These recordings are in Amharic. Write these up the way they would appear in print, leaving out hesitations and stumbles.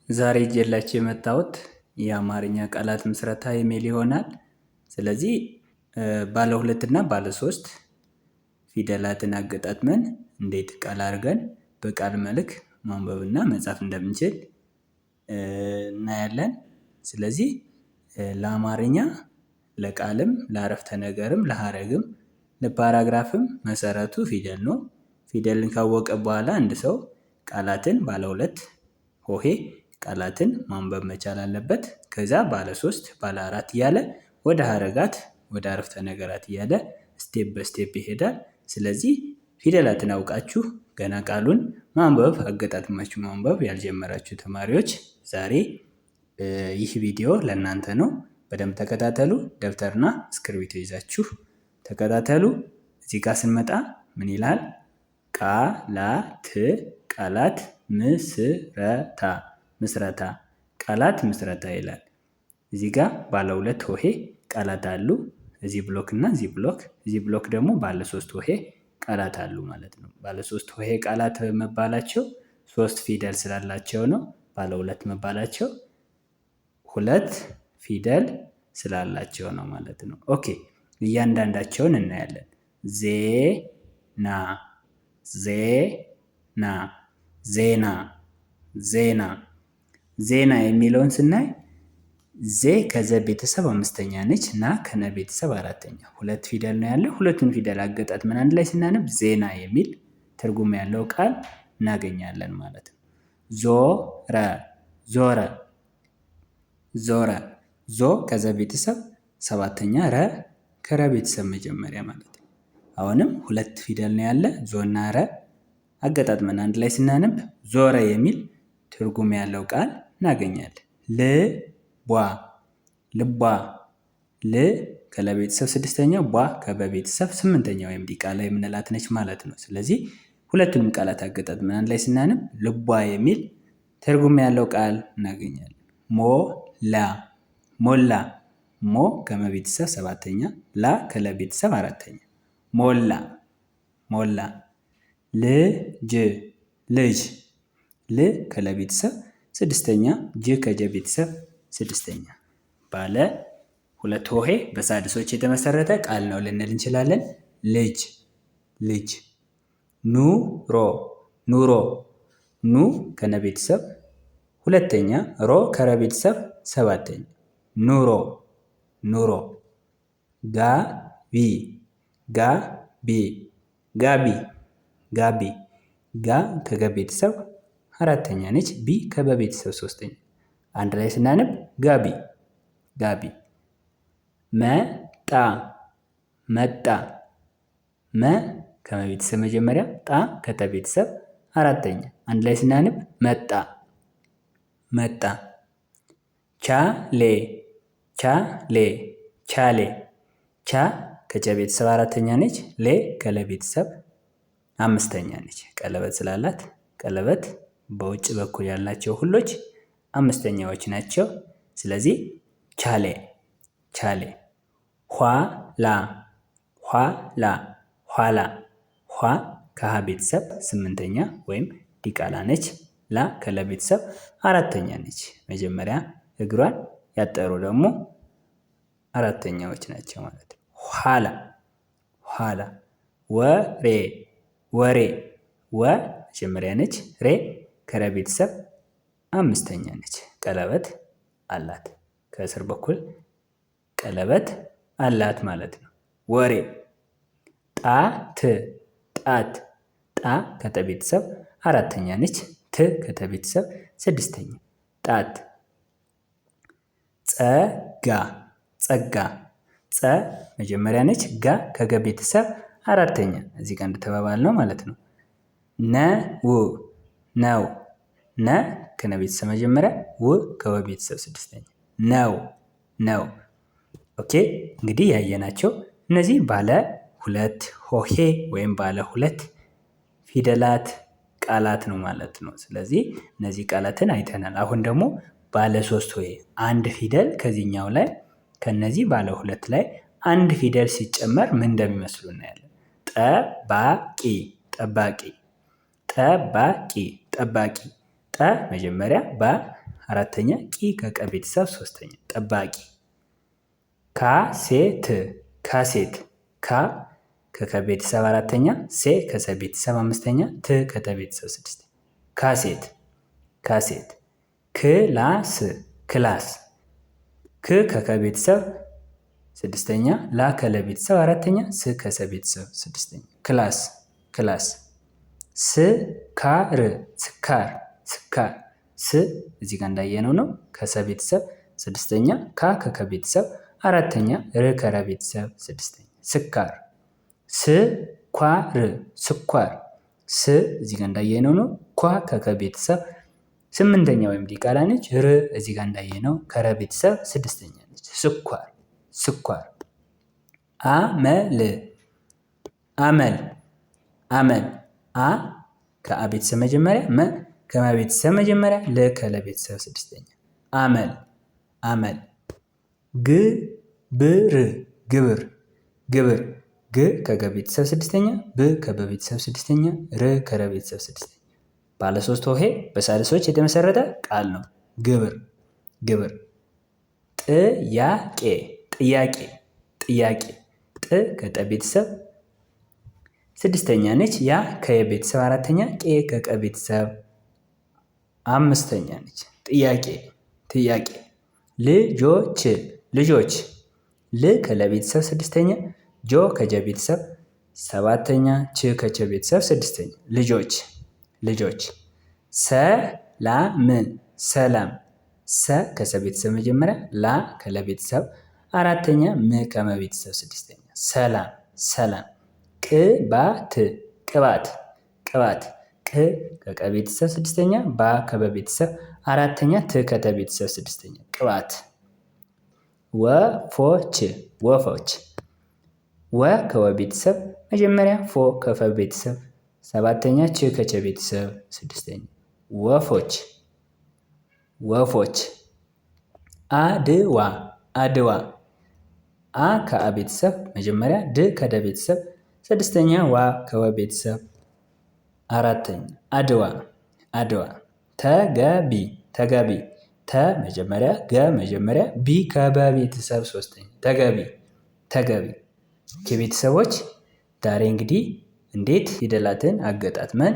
ዛሬ ይዤላችሁ የመጣሁት የአማርኛ ቃላት ምስረታ የሚል ይሆናል። ስለዚህ ባለ ሁለት እና ባለ ሶስት ፊደላትን አገጣጥመን እንዴት ቃል አድርገን በቃል መልክ ማንበብና መጻፍ እንደምንችል እናያለን። ስለዚህ ለአማርኛ ለቃልም ለአረፍተ ነገርም ለሀረግም ለፓራግራፍም መሰረቱ ፊደል ነው። ፊደልን ካወቀ በኋላ አንድ ሰው ቃላትን ባለ ሁለት ሆሄ ቃላትን ማንበብ መቻል አለበት። ከዛ ባለ ሶስት ባለ አራት እያለ ወደ ሀረጋት ወደ አረፍተ ነገራት እያለ step በ step ይሄዳል። ስለዚህ ፊደላትን አውቃችሁ ገና ቃሉን ማንበብ አገጣጥማችሁ ማንበብ ያልጀመራችሁ ተማሪዎች ዛሬ ይህ ቪዲዮ ለእናንተ ነው። በደንብ ተከታተሉ። ደብተርና እስክርቢቶ ይዛችሁ ተከታተሉ። እዚህ ጋር ስንመጣ ምን ይላል? ቃላት ቃላት ምስረታ ምስረታ ቃላት ምስረታ ይላል። እዚህ ጋር ባለ ሁለት ሆሄ ቃላት አሉ። እዚህ block እና እዚህ block እዚህ block ደግሞ ባለ ሶስት ሆሄ ቃላት አሉ ማለት ነው። ባለ ሶስት ሆሄ ቃላት መባላቸው ሶስት ፊደል ስላላቸው ነው። ባለ ሁለት መባላቸው ሁለት ፊደል ስላላቸው ነው ማለት ነው። Okay እያንዳንዳቸውን እናያለን። ዜና ዜና ዜና ዜና ዜና የሚለውን ስናይ ዜ ከዘ ቤተሰብ አምስተኛ ነች ና ከነ ቤተሰብ አራተኛ ሁለት ፊደል ነው ያለው። ሁለቱን ፊደል አገጣጥመን አንድ ላይ ስናነብ ዜና የሚል ትርጉም ያለው ቃል እናገኛለን ማለት ነው። ዞረ ዞረ ዞረ ዞ ከዘ ቤተሰብ ሰባተኛ ረ ከረ ቤተሰብ መጀመሪያ ማለት ነው። አሁንም ሁለት ፊደል ነው ያለ ዞና ረ አገጣጥመን አንድ ላይ ስናነብ ዞረ የሚል ትርጉም ያለው ቃል እናገኛለን። ልቧ ልቧ ል ከለቤተሰብ ስድስተኛ ቧ ከበቤተሰብ ስምንተኛ ወይም ዲቃላ የምንላት ነች ማለት ነው። ስለዚህ ሁለቱንም ቃላት አገጣጥመን አንድ ላይ ስናነብ ልቧ የሚል ትርጉም ያለው ቃል እናገኛለን። ሞላ ሞላ ሞ ከመቤተሰብ ሰባተኛ ላ ከለቤተሰብ አራተኛ ሞላ ሞላ። ልጅ ልጅ ል ከለቤተሰብ ስድስተኛ ጅ ከጀ ቤተሰብ ስድስተኛ ባለ ሁለት ሆሄ በሳድሶች የተመሰረተ ቃል ነው ልንል እንችላለን። ልጅ ልጅ። ኑሮ ኑሮ ኑ ከነ ቤተሰብ ሁለተኛ ሮ ከረ ቤተሰብ ሰባተኛ ኑሮ ኑሮ። ጋቢ ጋቢ ጋቢ ጋቢ ጋ ከገ ቤተሰብ አራተኛ ነች። ቢ ከበ ቤተሰብ ሶስተኛ። አንድ ላይ ስናነብ ጋቢ ጋቢ። መጣ መጣ መ ከመቤተሰብ መጀመሪያ ጣ ከተ ቤተሰብ አራተኛ። አንድ ላይ ስናነብ መጣ መጣ። ቻሌ ቻሌ ቻሌ ቻ ከጨ ቤተሰብ አራተኛ ነች። ሌ ከለ ቤተሰብ አምስተኛ ነች። ቀለበት ስላላት ቀለበት በውጭ በኩል ያላቸው ሁሎች አምስተኛዎች ናቸው። ስለዚህ ቻሌ ቻሌ። ኋላ ኋላ ኋላ ኋ ከሀ ቤተሰብ ስምንተኛ ወይም ዲቃላ ነች። ላ ከለ ቤተሰብ አራተኛ ነች። መጀመሪያ እግሯን ያጠሩ ደግሞ አራተኛዎች ናቸው ማለት ነው። ኋላ ኋላ። ወሬ ወሬ ወ መጀመሪያ ነች። ሬ ከረ ቤተሰብ አምስተኛ ነች። ቀለበት አላት ከስር በኩል ቀለበት አላት ማለት ነው። ወሬ። ጣት ጣት ጣ ከጠ ቤተሰብ አራተኛ ነች። ት ከተ ቤተሰብ ስድስተኛ ጣት። ጸጋ ጸጋ ጸ መጀመሪያ ነች። ጋ ከገ ቤተሰብ አራተኛ እዚህ ጋር እንደተባባል ነው ማለት ነው። ነው ነው ነ ከነ ቤተሰብ መጀመሪያ ው ከወ ቤተሰብ ስድስተኛ ነው ነው። Okay እንግዲህ ያየናቸው እነዚህ ባለ ሁለት ሆሄ ወይም ባለ ሁለት ፊደላት ቃላት ነው ማለት ነው። ስለዚህ እነዚህ ቃላትን አይተናል። አሁን ደግሞ ባለ ሶስት ሆሄ አንድ ፊደል ከዚህኛው ላይ ከነዚህ ባለ ሁለት ላይ አንድ ፊደል ሲጨመር ምን እንደሚመስሉ እናያለን። ጠባቂ ጠባቂ ጠባቂ ጠባቂ ጠ መጀመሪያ ባ አራተኛ፣ ቂ ከቀ ቤተሰብ ሶስተኛ ጠባቂ። ካሴት ካሴት ካ ከከ ቤተሰብ አራተኛ፣ ሴ ከሰ ቤተሰብ አምስተኛ፣ ት ከተ ቤተሰብ ስድስተኛ ካሴት ካሴት። ክላስ ክላስ ክ ከከ ቤተሰብ ስድስተኛ፣ ላ ከለ ቤተሰብ አራተኛ፣ ስ ከሰ ቤተሰብ ስድስተኛ ክላስ ክላስ። ስካር ስካር ስካር ስ እዚህ ጋር እንዳየነው ነው ከሰ ቤተሰብ ስድስተኛ፣ ካ ከከ ቤተሰብ አራተኛ፣ ር ከረ ቤተሰብ ስድስተኛ ስካር። ስኳር ስኳር ስ እዚህ ጋር እንዳየነው ነው ኳ ከከ ቤተሰብ ስምንተኛ ወይም ዲቃላ ነች። ር እዚህ ጋር እንዳየነው ከረ ቤተሰብ ስድስተኛ ነች። ስኳር ስኳር። አመል አመል አመል አ ከአ ቤተሰብ መጀመሪያ፣ መ ከመ ቤተሰብ መጀመሪያ፣ ል ከለ ቤተሰብ ስድስተኛ አመል አመል። ግብር ግብር ግብር ግ ከገ ቤተሰብ ስድስተኛ፣ ብ ከበ ቤተሰብ ስድስተኛ፣ ር ከረ ቤተሰብ ስድስተኛ ባለ ሶስት ሆሄ በሳልሶች የተመሰረተ ቃል ነው። ግብር ግብር። ጥያቄ ጥያቄ ጥያቄ ጥ ከጠ ቤተሰብ ስድስተኛ ነች። ያ ከየ ቤተሰብ አራተኛ፣ ቄ ከቀ ቤተሰብ አምስተኛ ነች። ጥያቄ ጥያቄ። ልጆች ልጆች ል ከለ ቤተሰብ ስድስተኛ፣ ጆ ከጀ ቤተሰብ ሰባተኛ፣ ች ከቸ ቤተሰብ ስድስተኛ ልጆች ልጆች። ሰላም ሰላም ሰ ከሰ ቤተሰብ መጀመሪያ፣ ላ ከለ ቤተሰብ አራተኛ፣ ም ከመ ቤተሰብ ስድስተኛ ሰላም ሰላም። ቅባት ቅባት ቅባት ቅ ከቀ ቤተሰብ ስድስተኛ፣ ባ ከበ ቤተሰብ አራተኛ፣ ት ከተ ቤተሰብ ስድስተኛ ቅባት። ወፎች ወፎች ወ ከወ ቤተሰብ መጀመሪያ፣ ፎ ከፈ ቤተሰብ ሰባተኛ፣ ች ከቸ ቤተሰብ ስድስተኛ ወፎች ወፎች። አድዋ አድዋ አ ከአ ቤተሰብ መጀመሪያ፣ ድ ከደ ቤተሰብ ስድስተኛ፣ ዋ ከወ ቤተሰብ አራተኛ አድዋ አድዋ። ተገቢ ተገቢ ተ መጀመሪያ፣ ገ መጀመሪያ፣ ቢ ከበ ቤተሰብ ሶስተኛ ተገቢ ተገቢ። ከቤተሰቦች ዛሬ እንግዲህ እንዴት ፊደላትን አገጣጥመን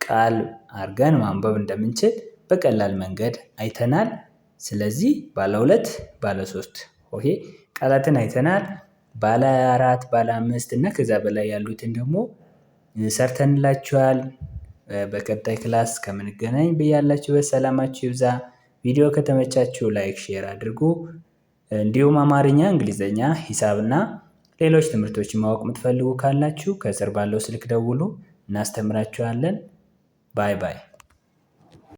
ቃል አድርገን ማንበብ እንደምንችል በቀላል መንገድ አይተናል። ስለዚህ ባለ ሁለት ባለ ሶስት ሆሄ ቃላትን አይተናል። ባለ አራት ባለ አምስት እና ከዛ በላይ ያሉትን ደግሞ ሰርተንላችኋል። በቀጣይ class ከምንገናኝ በያላችሁበት ሰላማችሁ ይብዛ። ቪዲዮ ከተመቻችሁ like፣ share አድርጉ። እንዲሁም አማርኛ፣ እንግሊዘኛ፣ ሂሳብና ሌሎች ትምህርቶችን ማወቅ የምትፈልጉ ካላችሁ ከስር ባለው ስልክ ደውሉ፣ እናስተምራችኋለን። Bye bye።